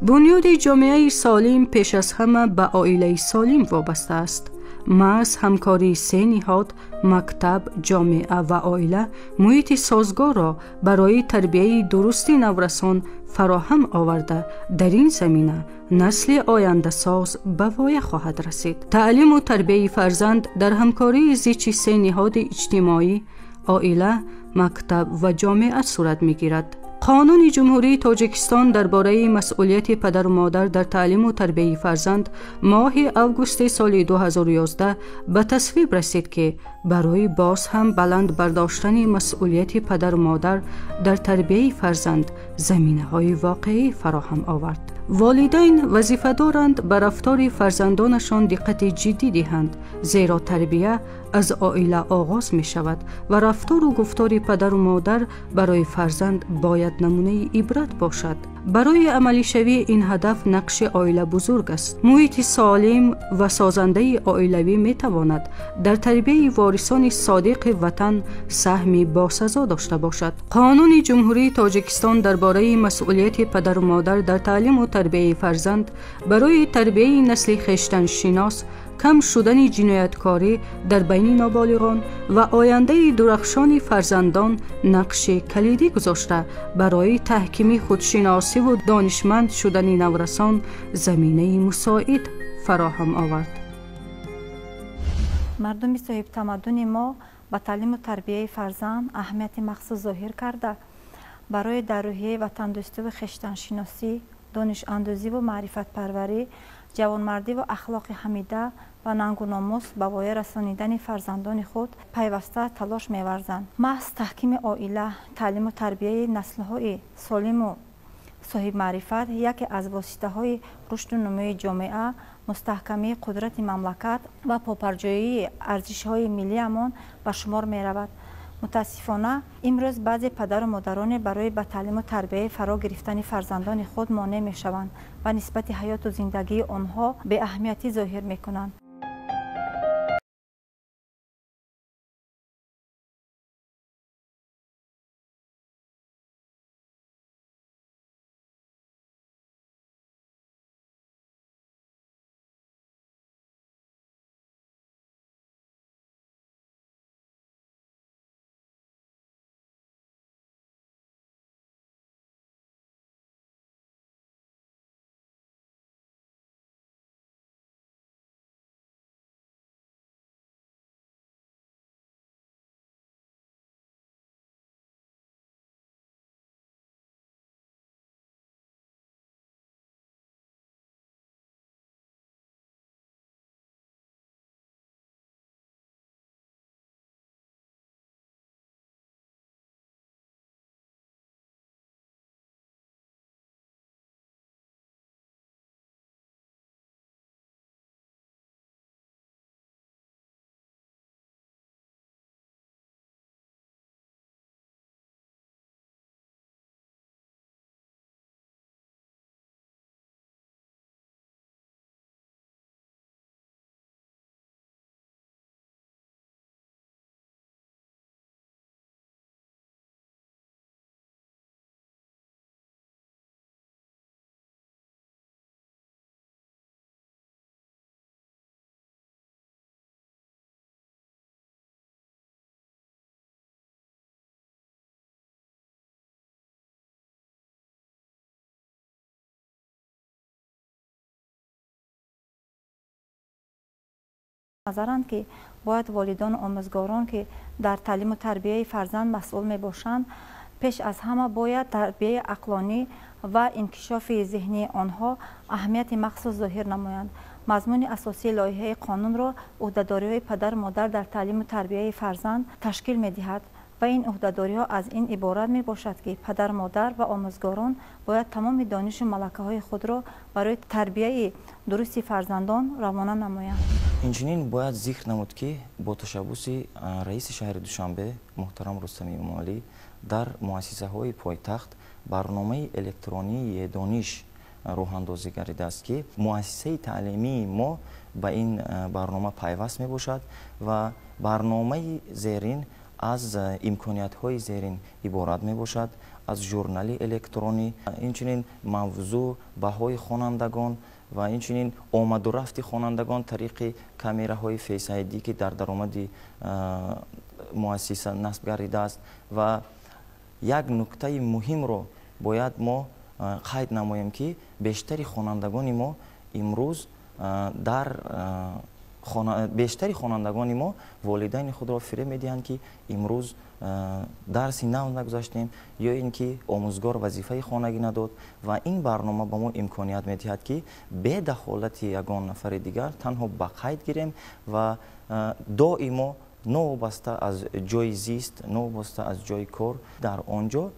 Бунёди ҷомеаи солим пеш аз ҳама ба оилаи солим вобаста аст. Маҳз ҳамкории се ниҳод мактаб, ҷомеа ва оила муҳити созгорро барои тарбияи дурусти наврасон фароҳам оварда, дар ин замина насли ояндасоз ба воя хоҳад расид. Таълиму тарбияи фарзанд дар ҳамкории зичи се ниҳоди иҷтимоӣ оила, мактаб ва ҷомеа сурат мегирад. Қонуни Ҷумҳурии Тоҷикистон дар бораи масъулияти падару модар дар таълиму тарбияи фарзанд моҳи августи соли 2011 ба тасвиб расид, ки барои боз ҳам баланд бардоштани масъулияти падару модар дар тарбияи фарзанд заминаҳои воқеӣ фароҳам овард. Волидайн вазифа доранд ба рафтори фарзандонашон диққати ҷиддӣ диҳанд, зеро тарбия аз оила оғоз мешавад ва рафтору гуфтори падару модар барои фарзанд бояд намунаи ибрат бошад. Барои амалишавии ин ҳадаф нақши оила бузург аст. Муҳити солим ва созандаи оилавӣ метавонад дар тарбияи ворисони содиқи ватан саҳми босазо дошта бошад. Қонуни Ҷумҳурии Тоҷикистон дар бораи масъулияти падару модар дар таълиму тарбияи фарзанд барои тарбияи насли хештаншинос, кам шудани ҷинояткорӣ дар байни ноболиғон ва ояндаи дурахшони фарзандон нақши калидӣ гузошта, барои таҳкими худшиносиву донишманд шудани наврасон заминаи мусоид фароҳам овард. Мардуми соҳибтамаддуни мо ба таълиму тарбияи фарзанд аҳамияти махсус зоҳир карда, барои дар рӯҳияи ватандӯстиву хештаншиносӣ, донишандӯзиву маърифатпарварӣ, ҷавонмардиву ахлоқи ҳамида ва нангу номус ба воя расонидани фарзандони худ пайваста талош меварзанд. Маҳз таҳкими оила, таълиму тарбияи наслҳои солиму соҳибмаърифат яке аз воситаҳои рушду нумӯи ҷомеа, мустаҳкамии қудрати мамлакат ва попарҷоии арзишҳои миллиамон ба шумор меравад. Мутаассифона, имрӯз баъзе падару модароне барои ба таълиму тарбияи фаро гирифтани фарзандони худ монеъ мешаванд ва нисбати ҳаёту зиндагии онҳо беаҳамиятӣ зоҳир мекунанд. Назаранд, ки бояд волидону омӯзгорон, ки дар таълиму тарбияи фарзанд масъул мебошанд, пеш аз ҳама бояд тарбияи ақлонӣ ва инкишофи зеҳнии онҳо аҳамияти махсус зоҳир намоянд. Мазмуни асосии лоиҳаи қонунро ӯҳдадориҳои падару модар дар таълиму тарбияи фарзанд ташкил медиҳад ва ин ӯҳдадориҳо аз ин иборат мебошад, ки падару модар ва омӯзгорон бояд тамоми донишу малакаҳои худро барои тарбияи дурусти фарзандон равона намоянд. Инчунин бояд зикр намуд, ки бо ташаббуси раиси шаҳри Душанбе муҳтарам Рустами Эмомалӣ дар муассисаҳои пойтахт барномаи электронии «Дониш» роҳандозӣ гардидааст, ки муассисаи таълимии мо ба ин барнома пайваст мебошад ва барномаи зерин аз имкониятҳои зерин иборат мебошад. аз журнали электронӣ, инчунин мавзӯъ, баҳои хонандагон ва инчунин омаду рафти хонандагон тариқи камераҳои Face ID, ки дар даромади муассиса насб гардидааст. Ва як нуктаи муҳимро бояд мо қайд намоем, ки бештари хонандагони мо имрӯз дар бештари хонандагони мо волидайни худро фиреб медиҳанд, ки имрӯз дарси нав нагузаштем ё ин ки омӯзгор вазифаи хонагӣ надод. Ва ин барнома ба мо имконият медиҳад, ки бе дахолати ягон нафари дигар танҳо ба қайд гирем ва доимо, новобаста аз ҷои зист, новобаста аз ҷои кор, дар он ҷо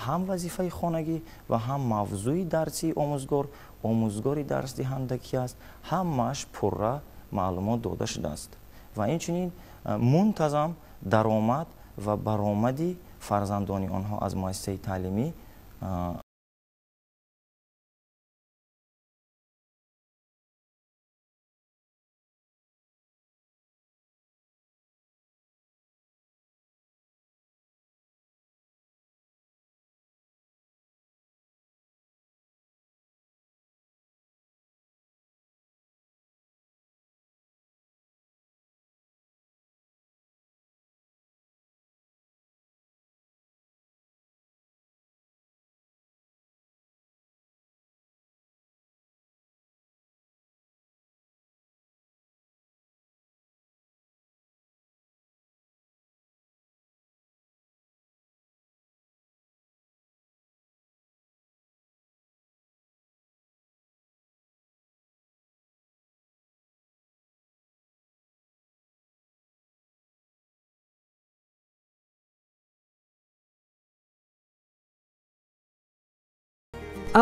ҳам вазифаи хонагӣ ва ҳам мавзӯи дарсии омӯзгор, омӯзгори дарсдиҳанда ки аст, ҳамааш пурра маълумот дода шудааст. Ва инчунин мунтазам даромад ва баромади фарзандони онҳо аз муассисаи таълимӣ.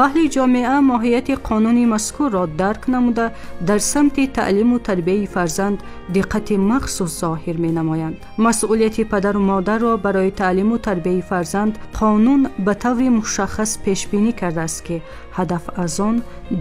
Аҳли ҷомеа моҳияти қонуни мазкурро дарк намуда, дар самти таълиму тарбияи фарзанд диққати махсус зоҳир менамоянд. Масъулияти падару модарро барои таълиму тарбияи фарзанд қонун ба таври мушаххас пешбинӣ кардааст, ки ҳадаф аз он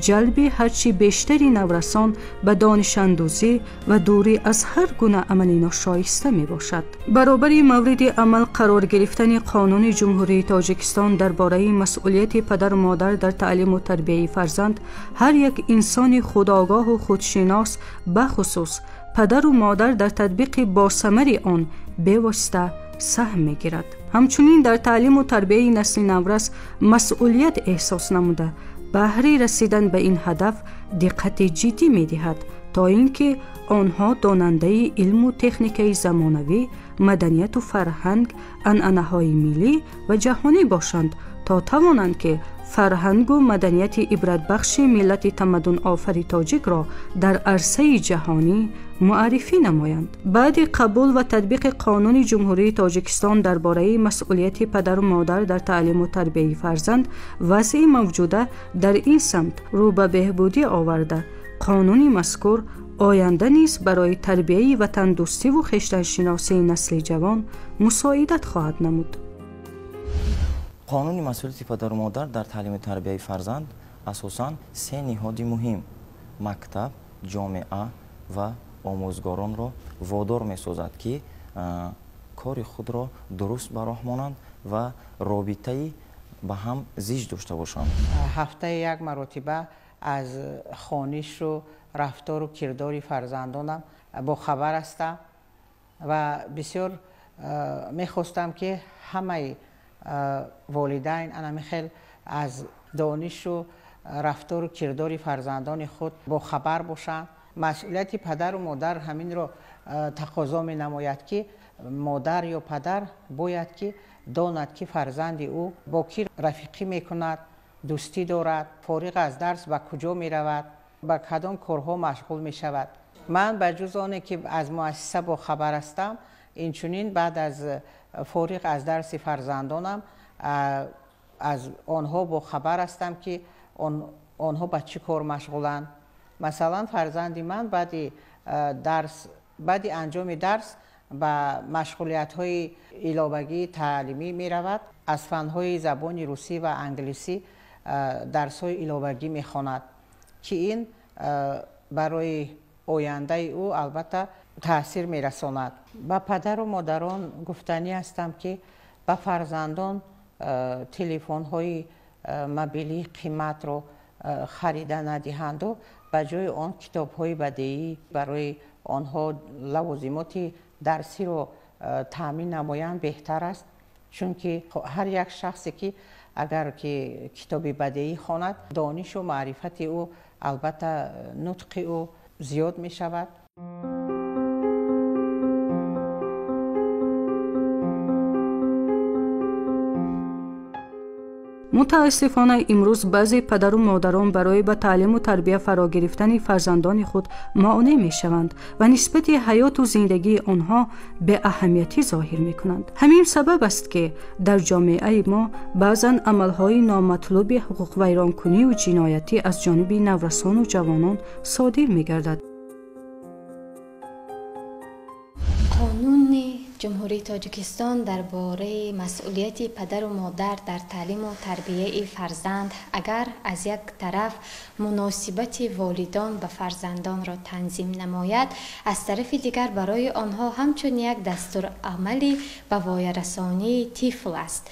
ҷалби ҳарчи бештари наврасон ба донишандӯзӣ ва дурӣ аз ҳар гуна амали ношоиста мебошад. Баробари мавриди амал қарор гирифтани Қонуни Ҷумҳурии Тоҷикистон дар бораи масъулияти падару модар дар таълиму тарбияи фарзанд, ҳар як инсони худогоҳу худшинос, бахусус падару модар, дар татбиқи босамари он бевосита саҳм мегирад. Ҳамчунин дар таълиму тарбияи насли наврас масъулият эҳсос намуда, баҳри расидан ба ин ҳадаф диққати ҷиддӣ медиҳад, то ин ки онҳо донандаи илму техникаи замонавӣ, маданияту фарҳанг, анъанаҳои миллӣ ва ҷаҳонӣ бошанд, то тавонанд, ки фарҳангу маданияти ибратбахши миллати тамаддунофари тоҷикро дар арсаи ҷаҳонӣ муаррифӣ намоянд. Баъди қабул ва татбиқи Қонуни Ҷумҳурии Тоҷикистон дар бораи масъулияти падару модар дар таълиму тарбияи фарзанд, вазъи мавҷуда дар ин самт рӯ ба беҳбудӣ оварда, қонуни мазкур оянда низ барои тарбияи ватандӯстиву хештаншиносии насли ҷавон мусоидат хоҳад намуд. Қонуни масъулияти падару модар дар таълиму тарбияи фарзанд асосан се ниҳоди муҳим: мактаб, ҷомеа ва омӯзгоронро водор месозад, ки кори худро дуруст ба роҳ монанд ва робитаи ба ҳам зич дошта бошанд. Ҳафтаи як маротиба аз хонишу рафтору кирдори фарзандонам бохабар ҳастам ва бисёр мехостам, ки ҳамаи волидайн анами хел аз донишу рафтору кирдори фарзандони худ бохабар бошанд. Масъулияти падару модар ҳаминро тақозо менамояд, ки модар ё падар бояд ки донад, ки фарзанди ӯ бо кӣ рафиқӣ мекунад, дӯстӣ дорад, фориғ аз дарс ба куҷо меравад, ба кадом корҳо машғул мешавад. Ман ба ҷуз оне ки аз муассиса бохабар ҳастам, инчунин баъд аз фориғ аз дарси фарзандонам аз онҳо бохабар ҳастам, ки онҳо ба чӣ кор машғуланд. Масалан, фарзанди ман баъди дарс, баъди анҷоми дарс ба машғулиятҳои иловагии таълимӣ меравад, аз фанҳои забони русӣ ва англисӣ дарсҳои иловагӣ мехонад, ки ин барои ояндаи ӯ албатта таъсир мерасонад. Ба падару модарон гуфтанӣ ҳастам, ки ба фарзандон телефонҳои мобилии қиматро харида надиҳанду ба ҷои он китобҳои бадеӣ барои онҳо лавозимоти дарсиро таъмин намоянд беҳтар аст. Чунки ҳар як шахсе ки агар ки китоби бадеӣ хонад, донишу маърифати ӯ, албатта нутқи ӯ зиёд мешавад. Мутаассифона, имрӯз баъзе падару модарон барои ба таълиму тарбия фаро гирифтани фарзандони худ монеъ мешаванд ва нисбати ҳаёту зиндагии онҳо беаҳамиятӣ зоҳир мекунанд. Ҳамин сабаб аст, ки дар ҷомеаи мо баъзан амалҳои номатлуби ҳуқуқвайронкунию ҷиноятӣ аз ҷониби наврасону ҷавонон содир мегардад. Қонуни Ҷумҳурии Тоҷикистон дар бораи масъулияти падару модар дар таълиму тарбияи фарзанд агар аз як тараф муносибати волидон ба фарзандонро танзим намояд, аз тарафи дигар барои онҳо ҳамчун як дастурамали ба воярасонии тифл аст.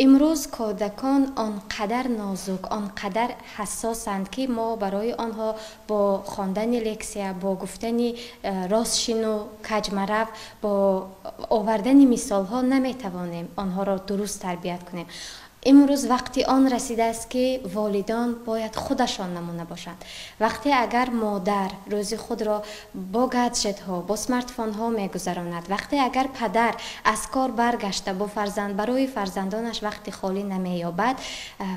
Имрӯз кӯдакон он қадар нозук, он қадар ҳассосанд, ки мо барои онҳо бо хондани лексия, бо гуфтани ростшину каҷмарав, бо овардани мисолҳо наметавонем онҳоро дуруст тарбият кунем. Имрӯз вақти он расидааст, ки волидон бояд худашон намуна бошанд. Вақте агар модар рӯзи худро бо гаджетҳо, бо смартфонҳо мегузаронад, вақте агар падар аз кор баргашта бо фарзанд барои фарзандонаш вақти холӣ намеёбад,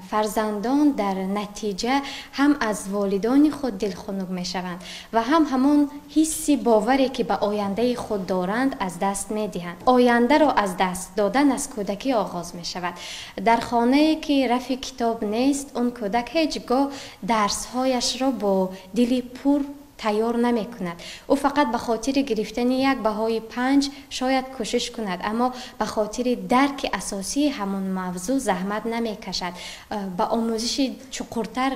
фарзандон дар натиҷа ҳам аз волидони худ дилхунук мешаванд ва ҳам ҳамон ҳисси боваре, ки ба ояндаи худ доранд, аз даст медиҳанд. Ояндаро аз даст додан аз кӯдакӣ оғоз мешавад. Дар хонае ки рафи китоб нест, он кӯдак ҳеҷ гоҳ дарсҳояшро бо дили пур тайёр намекунад. Ӯ фақат ба хотири гирифтани як баҳои 5 шояд кӯшиш кунад, аммо ба хотири дарки асосии ҳамон мавзӯъ заҳмат намекашад, ба омӯзиши чуқуртар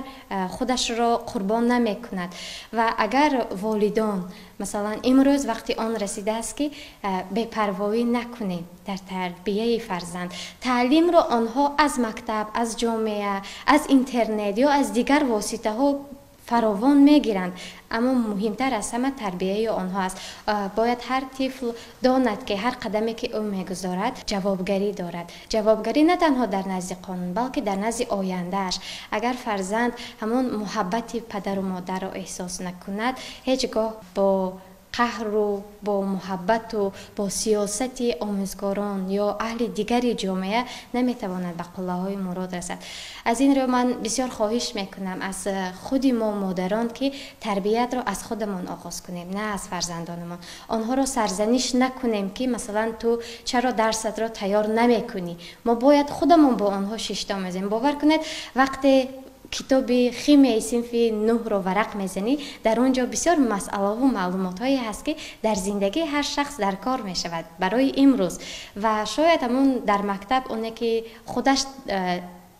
худашро қурбон намекунад. Ва агар волидон, масалан, имрӯз вақти он расидааст, ки бепарвоӣ накунем дар тарбияи фарзанд. Таълимро онҳо аз мактаб, аз ҷомеа, аз интернет ё аз дигар воситаҳо фаровон мегиранд, аммо муҳимтар аз ҳама тарбияи онҳо аст. Бояд ҳар тифл донад, ки ҳар қадаме, ки ӯ мегузорад, ҷавобгарӣ дорад. Ҷавобгарӣ на танҳо дар назди қонун, балки дар назди ояндааш. Агар фарзанд ҳамон муҳаббати падару модарро эҳсос накунад, ҳеҷ гоҳ бо қаҳру бо муҳаббату бо сиёсати омӯзгорон ё аҳли дигари ҷомеа наметавонад ба қуллаҳои мурод расад. Аз ин рӯ ман бисёр хоҳиш мекунам аз худи мо модарон, ки тарбиятро аз худамон оғоз кунем, на аз фарзандонамон. Онҳоро сарзаниш накунем, ки масалан ту чаро дарсатро тайёр намекунӣ. Мо бояд худамон бо онҳо шишта омезем. Бовар кунед, вақте китоби химияи синфи 9-ро варақ мезанӣ, дар он ҷо бисёр масъалаву маълумотҳое ҳаст, ки дар зиндагии ҳар шахс дар кор мешавад барои имрӯз. Ва шояд ҳамон дар мактаб оне, ки худаш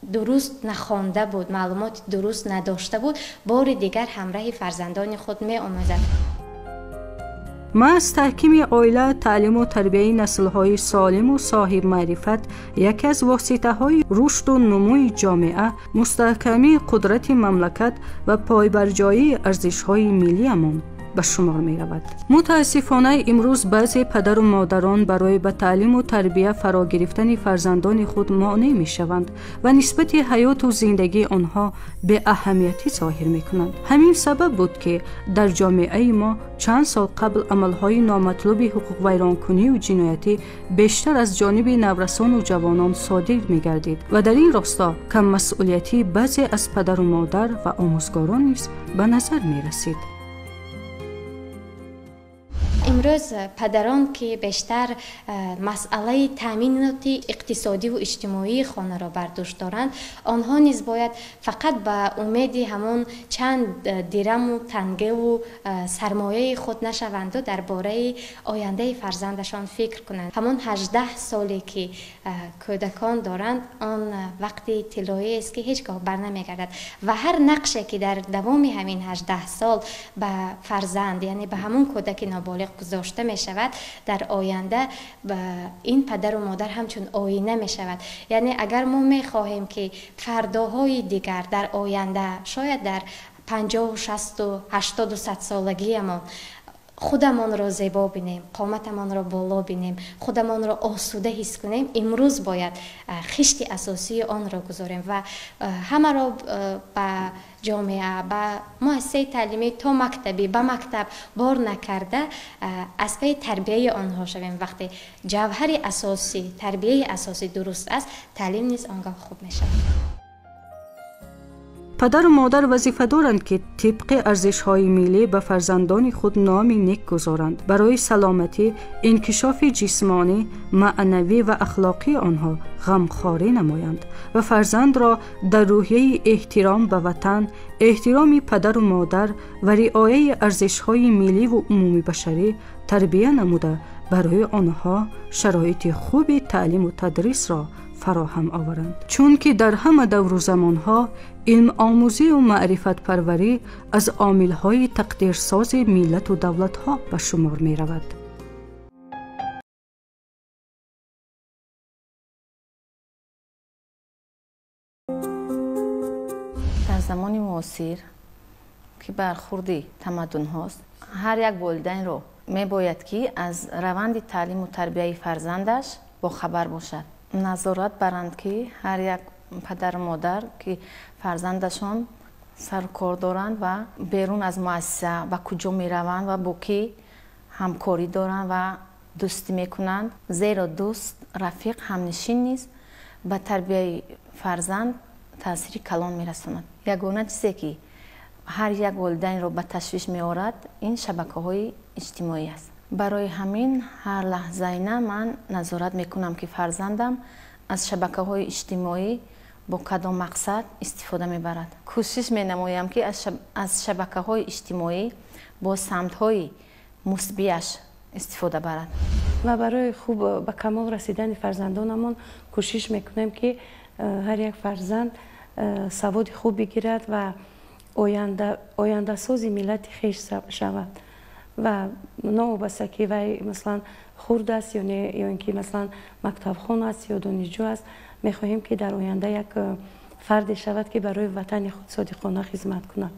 дуруст нахонда буд, маълумоти дуруст надошта буд, бори дигар ҳамраҳи фарзандони худ меомӯзад. Маҳз таҳкими оила, таълиму тарбияи наслҳои солиму соҳибмаърифат яке аз воситаҳои рушду нумӯи ҷомеа, мустаҳкамии қудрати мамлакат ва пойбарҷоии арзишҳои миллиамон ба шумор меравад. Мутаассифона, имрӯз баъзе падару модарон барои ба таълиму тарбия фаро гирифтани фарзандони худ монеъ мешаванд ва нисбати ҳаёту зиндагии онҳо беаҳамиятӣ зоҳир мекунанд. Ҳамин сабаб буд, ки дар ҷомеаи мо чанд сол қабл амалҳои номатлуби ҳуқуқвайронкунию ҷиноятӣ бештар аз ҷониби наврасону ҷавонон содир мегардид ва дар ин росто каммасъулиятии баъзе аз падару модар ва омӯзгорон низ ба назар мерасид. Имрӯз падарон, ки бештар масъалаи таъминоти иқтисодиву иҷтимоии хонаро бар дӯш доранд, онҳо низ бояд фақат ба умеди ҳамон чанд дираму тангеву сармояи худ нашаванду дар бораи ояндаи фарзандашон фикр кунанд. Ҳамон 18 соле, ки кӯдакон доранд, он вақти тиллоиест, ки ҳеҷ гоҳ барнамегардад ва ҳар нақше, ки дар давоми ҳамин 18 сол ба фарзанд, яъне ба ҳамон кӯдаки ноболиғ гузошта мешавад, дар оянда ин падару модар ҳамчун оина мешавад. Яъне агар мо мехоҳем, ки фардоҳои дигар дар оянда, шояд дар 50, 60, 80, 100 солагиамон худамонро зебо бинем, қоматамонро боло бинем, худамонро осуда ҳис кунем, имрӯз бояд хишти асосии онро гузорем ва ҳамаро ба ҷомеа, ба муассисаи таълимӣ то мактабӣ, ба мактаб бор накарда, аз паи тарбияи онҳо шавем. Вақте ҷавҳари асосӣ, тарбияи асосӣ дуруст аст, таълим низ он гоҳ хуб мешавад. Падару модар вазифа доранд, ки тибқи арзишҳои миллӣ ба фарзандони худ номи нек гузоранд, барои саломатӣ, инкишофи ҷисмонӣ, маънавӣ ва ахлоқии онҳо ғамхорӣ намоянд ва фарзандро дар рӯҳияи эҳтиром ба ватан, эҳтироми падару модар ва риояи арзишҳои милливу умумибашарӣ тарбия намуда, барои онҳо шароити хуби таълиму тадрисро фароҳам оваранд. Чунки дар ҳама давру замонҳо илмомӯзию маърифатпарварӣ аз омилҳои тақдирсози миллату давлатҳо ба шумор меравад. Дар замони муосир, ки бархурди тамаддунҳост, ҳар як волидайнро мебояд, ки аз раванди таълиму тарбияи фарзандаш бохабар бошад, назорат баранд, ки ҳар як падару модар, ки фарзандашон сарукор доранд ва берун аз муассиса ба куҷо мераванд ва бо кӣ ҳамкорӣ доранд ва дӯстӣ мекунанд, зеро дӯст, рафиқ, ҳамнишин низ ба тарбияи фарзанд таъсири калон мерасонад. Ягона чизе, ки ҳар як волидайнро ба ташвиш меорад, ин шабакаҳои иҷтимоӣ аст. Барои ҳамин ҳар лаҳзаина ман назорат мекунам, ки фарзандам аз шабакаҳои иҷтимоӣ бо кадом мақсад истифода мебарад. Кӯшиш менамоям, ки аз шабакаҳои иҷтимоӣ бо самтҳои мусбиаш истифода барад. Ва барои хуб ба камол расидани фарзандонамон кӯшиш мекунем, ки ҳар як фарзанд саводи хуб бигирад ва ояндасози миллати хеш шавад. Ва новобаста ки вай, масалан, хурд аст ё не, ё ин ки, масалан, мактабхон аст ё донишҷӯ аст, мехоҳем, ки дар оянда як фарде шавад, ки барои ватани худ содиқона хизмат кунад.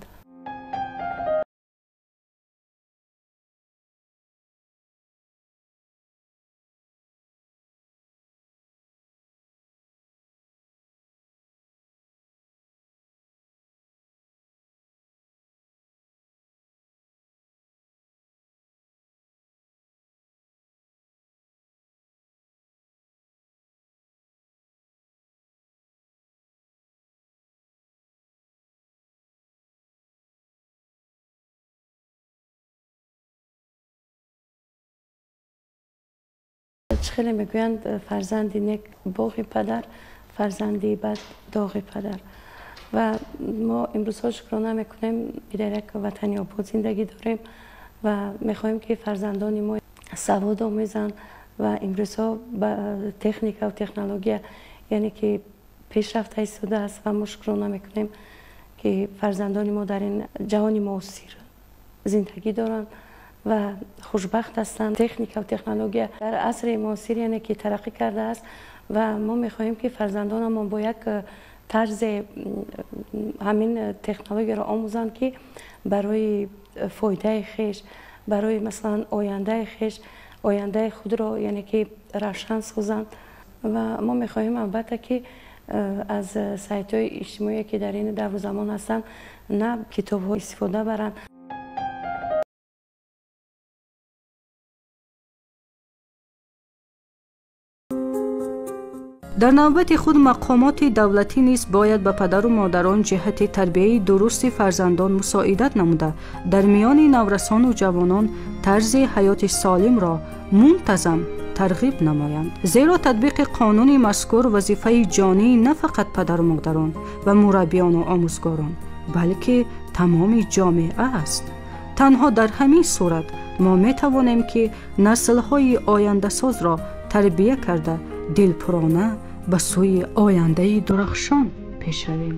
Чӣ хеле мегӯянд, фарзанди нек боғи падар, фарзанди бад доғи падар. Ва мо имрӯзҳо шукрона мекунем, ки дар як ватани обод зиндагӣ дорем ва мехоҳем, ки фарзандони мо савод омезанд. Ва имрӯзҳо ба техникаву технология, яъне ки пешрафта истодааст, ва мо шукрона мекунем, ки фарзандони мо дар ин ҷаҳони муосир зиндагӣ доранд ва хушбахт ҳастанд. Техникаву технология дар асри муосир, яъне ки тараққӣ кардааст, ва мо мехоҳем, ки фарзандонамон бо як тарзе ҳамин технологияро омӯзанд, ки барои фоидаи хеш, барои, масалан, ояндаи хеш, ояндаи худро, яъне ки равшан созанд. Ва мо мехоҳем, албатта, ки аз сайтҳои иҷтимоие, ки дар ин давру замон ҳастанд, на китобҳо истифода баранд. Дар навбати худ мақомоти давлатӣ низ бояд ба падару модарон ҷиҳати тарбияи дурусти фарзандон мусоидат намуда, дар миёни наврасону ҷавонон тарзи ҳаёти солимро мунтазам тарғиб намоянд. Зеро татбиқи қонуни мазкур вазифаи ҷонии на фақат падару модарон ва мураббиёну омӯзгорон, балки тамоми ҷомеа аст. Танҳо дар ҳамин сурат мо метавонем, ки наслҳои ояндасозро тарбия карда, дилпурона ба сӯи ояндаи дурахшон пеш равем.